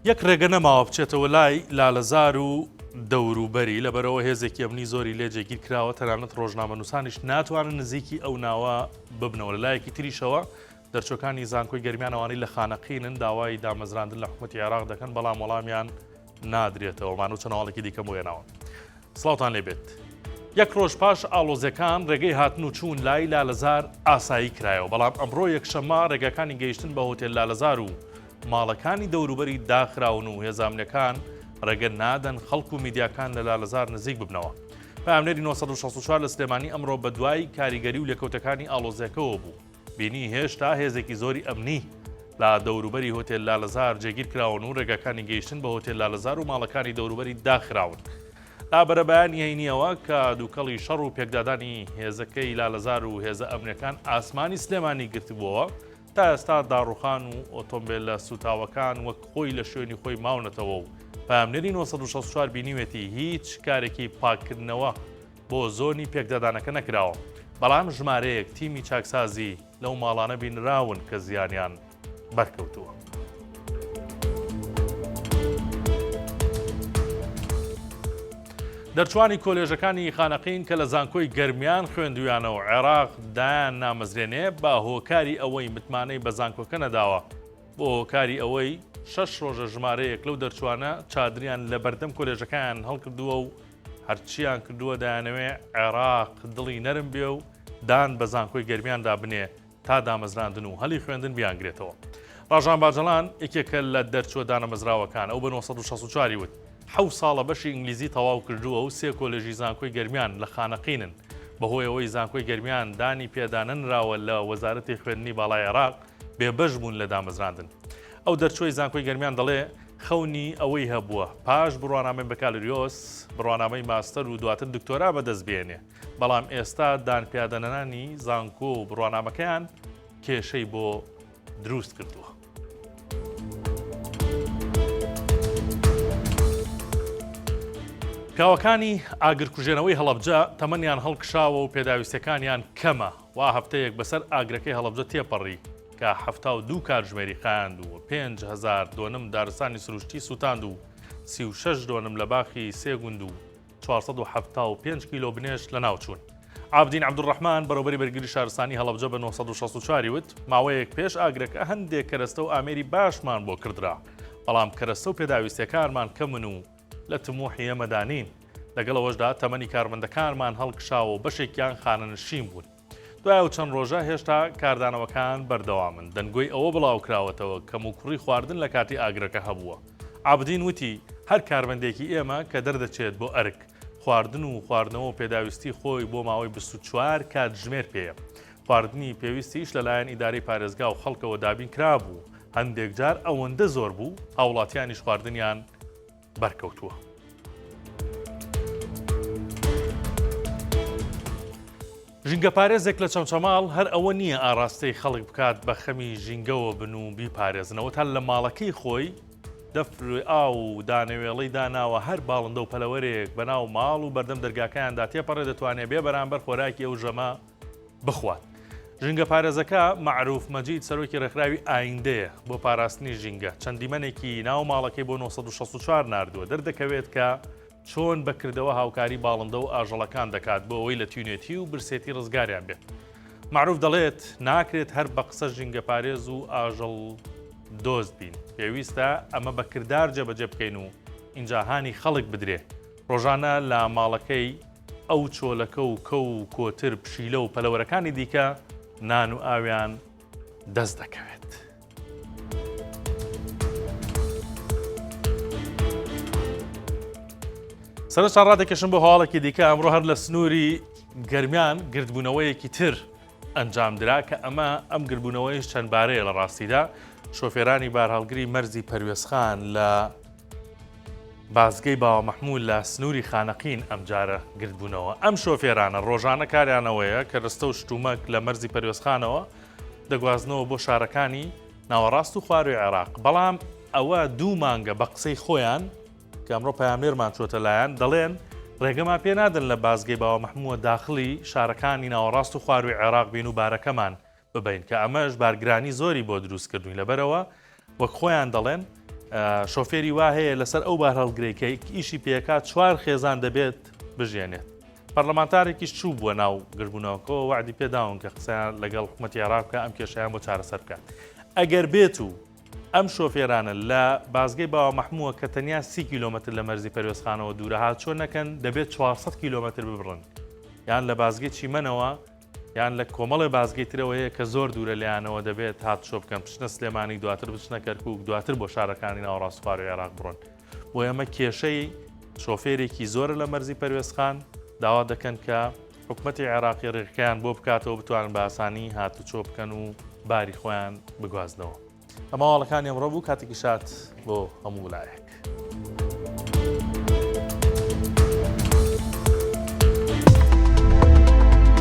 یەک ڕێگە نەماوە بچێتەوە لای لالەزار و دەوروبەری، لەبەرئەوە هێزێکی ئەمنی زۆری لێ جێگیر کراوە، تەنانەت ڕۆژنامەنووسانیش ناتوانن نزیکی ئەو ناوە ببنەوە. لەلایەکی تریشەوە دەرچووەکانی زانکۆی گەرمیان ئەوانەی لە خانەقینن داوای دامەزراندن لە حکومەتی عێراق دەکەن، بەڵام وەڵامیان نادرێتەوە. مانو چەند هەواڵێکی دیکەم بۆ هێناوە. سڵاوتان لێ بێت. یەک ڕۆژ پاش ئاڵۆزیەکان ڕێگەی هاتن و چوون لای لالەزار ئاسایی کرایەوە، بەڵام ئەمڕۆ یەکشەممە ڕێگاکانی گەیشتن بە هۆتێل لالەزار و ماڵەکانی دەوروبەری داخراون و هێزە ئەمنیەکان ڕێگە نادەن خەڵک و میدیاکان لە لالەزار نزیک ببنەوە. پەیامنێری 964 لە سلێمانی ئەمڕۆ بەدوای کاریگەری و لێکەوتەکانی ئاڵۆزیەکەوە بوو. بینی هێشتا هێزێکی زۆری ئەمنی لە دەوروبەری هۆتێل لالەزار جێگیر کراون و ڕێگاکانی گەیشتن بە هۆتێل لالەزار و ماڵەکانی دەوروبەری داخراون. لە بەرەبەیانی هەینیەوە کە دووکەڵی شەڕ و پێکدادانی هێزەکەی لالەزار و هێزە ئەمنیەکان ئاسمانی سلێمانی گرتبووەوە، تا ئێستا داڕوخان و ئۆتۆمبێلە سووتاوەکان وەک خۆی لە شوێنی خۆی ماونەتەوە و پەیامنێری 964 بینیوێتی هیچ کارێکی پاککردنەوە بۆ زۆنی پێکدادانەکە نەکراوە، بەڵام ژمارەیەک تیمی چاکسازی لەو ماڵانە بینراون کە زیانیان بەرکەوتووە. دەرچوانی کۆلێژەکانی خانەقین کە لە زانکۆی گەرمیان خوێندویانە و عێراق دایان نامەزرێنێ بە هۆکاری ئەوەی متمانەی بە زانکۆکە نەداوە بۆ هۆکاری ئەوەی شەش ڕۆژە ژمارەیەک لەو دەرچوانە چادریان لە بەردەم کۆلێژەکەیان هەڵکردووە و هەرچیان کردووە دەیانەوێ عێراق دڵی نەرم بێ و دان بە زانکۆی گەرمیاندا بنێ تا دامەزراندن و هەلی خوێندن بیانگرێتەوە. ڕاژان باجەڵان یەکێکە لە دەرچووە دانەمەزراوەکان، ئەو بە 964 ی وت، حەوت ساڵە بەشی ئینگلیزی تەواو کردووە و سێ کۆلێژی زانکۆی گەرمیان لە خانەقینن، بەهۆی ئەوەی زانکۆی گەرمیان دانی پێدانەنراوە لە وەزارەتی خوێندنی باڵای عێراق، بێبەش بوون لە دامەزراندن. ئەو دەرچووەی زانکۆی گەرمیان دەڵێ، خەونی ئەوەی هەبووە پاش بڕوانامەی بەکالریۆس، بڕوانامەی ماستەر و دواتر دکتۆرا بەدەست بێنێ، بەڵام ئێستا دانپیادەنەنانی زانکۆ و بڕوانامەکەیان کێشەی بۆ دروست کردووە. پیاوەکانی ئاگرکوژێنەوەی هەڵەبجە تەمەنیان هەڵکشاوە و پێداویستەکانیان کەمە، وا هەفتەیەک بەسەر ئاگرەکەی هەڵەبجە تێپەڕی کە 72 کاتژمێری خایاند و 5000 دۆنم دارستانی سروشتی سووتاند و 36 دۆنم لە باخی سێ گوند و 475 کیلۆ بنێشت لەناوچوون. عابدین عەبدولڕەحمان، بەڕێوەبەری بەرگری شارستانی هەڵەبجە بە 964 ی وت، ماوەیەک پێش ئاگرەکە هەندێک کەرەستە و ئامێری باشمان بۆ کڕدرا، بەڵام کەرەستە و پێداویستییەکانمان کەمن و لە تموحی ئێمەدا نین، لەگەڵ ئەوەشدا تەمەنی کارمەندەکانمان هەڵکشاوە و بەشێکیان خانەنشین بوون. دوای ئەو چەند ڕۆژە هێشتا کاردانەوەکان بەردەوامن، دەنگۆی ئەوە بڵاوکراوەتەوە کەموکوڕی خواردن لە کاتی ئاگرەکە هەبووە. عابدین وتی، هەر کارمەندێکی ئێمە کە دەردەچێت بۆ ئەرک، خواردن و خواردنەوە و پێداویستی خۆی بۆ ماوەی 24 کاتژمێر پێیە. خواردنی پێویستیش لەلایەن ئیدارەی پارێزگا و خەڵکەوە دابین کرابوو، هەندێک جار ئەوەندە زۆر بوو هاوڵاتیانیش خواردنیان بەرکەوتووە. ژینگەپارێزێک لە چەمچەماڵ هەر ئەوە نییە ئاڕاستەی خەڵک بکات بە خەمی ژینگەوە بن و بیپارێزنەوە تا لە ماڵەکەی خۆی دەفر ئاو و دانەوێڵەی داناوە هەر باڵندە و پەلەوەرێک بەناو ماڵ و بەردەم دەرگاکەیاندا تێپەڕێ دەتوانێ بێ بەرامبەر خۆراکی ئەو ژەمە بخوات. ژینگەپارێزەکە مەعروف مەجید سەرۆکی ڕێکخراوی ئایندەیە بۆ پاراستنی ژینگە، چەند دیمەنێکی ناو ماڵەکەی بۆ 964 ناردووە، دەردەکەوێت کە چۆن بە کردەوە هاوکاری باڵندە و ئاژەڵەکان دەکات بۆ ئەوەی لە تینوێتی و برسێتی ڕزگاریان بێت. مەعروف دەڵێت، ناکرێت هەر بە قسە ژینگەپارێز و ئاژەڵ دۆست بین، پێویستە ئەمە بە کردار جێبەجێ بکەین و ئینجا هانی خەڵک بدرێ ڕۆژانە لە ماڵەکەی ئەو چۆلەکە و کەو و کۆتر، پشیلە و پەلەوەرەکانی دیکە نان و ئاویان دەست دەکەوێت. سەرەتا ڕادەکێشم بۆ هەواڵێکی دیکە ئەمڕۆ هەر لە سنووری گەرمیان گردبوونەوەیەکی تر ئەنجامدرا کە ئەمە ئەم گربوونەوەیش چەند بارەیە لە ڕاستیدا شۆفێرانی بارهەڵگری مەرزی پەروێزخان لە بازگەی باوە مەحموود لە سنووری خانەقین ئەمجارە گردبوونەوە. ئەم شۆفێرانە ڕۆژانە کاریانەوەیە کەرەستە و شتومەک لە مەرزی پەروێزخانەوە دەگوازنەوە بۆ شارەکانی ناوەڕاست و خوارووی عێراق، بەڵام ئەوە دوو مانگە بە قسەی خۆیان کە ئەمڕۆ پەیامنێرمان چووەتە لایان دەڵێن ڕێگەمان پێ نادەن لە بازگەی باوە مەحمووە داخڵی شارەکانی ناوەڕاست و خوارووی عێراق بین و بارەکەمان ببەین کە ئەمەش بارگرانی زۆری بۆ دروست کردوین لەبەرئەوە وەک خۆیان دەڵێن شۆفێری وا هەیە لەسەر ئەو بارهەڵگرەی کە ئیشی پێکات چوار خێزان دەبێت بژێنێت. پەرلەمانتارێکیش چوو بووە ناو گردبوونەوەکەوە وەعدی پێداون کە قسەیان لەگەڵ حکوومەتی عێراق بکە ئەم کێشەیان بۆ چارەسەر بکات. ئەگەر بێت و ئەم شۆفێرانە لە بازگەی باوە مەحمووە کە تەنیا 30 کیلۆمەتر لە مەرزی پەروێزخانەوە دوورە هاتچۆ نەکەن دەبێت 400 کیلۆمەتر ببڕن یان لە بازگەی چیمەنەوە یان لە کۆمەڵێ بازگەی ترەوە هەیە کە زۆر دوورە لێیانەوە دەبێت هاتوچۆ بکەن بچنە سلێمانی دواتر بچنە کەرکوک دواتر بۆ شارەکانی ناوەڕاست خواروی عێراق بڕۆن بۆ ئێمە کێشەی شۆفێرێکی زۆرە لە مەرزی پەروێزخان داوا دەکەن کە حکومەتی عێراقی ڕێگەکەیان بۆ بکاتەوە بتوانن بە ئاسانی هاتوچۆ بکەن و باری خۆیان بگوازنەوە. ئەمە هەواڵەکانی ئەمڕۆ بوو کاتێکی شاد بۆ هەموو لایەک.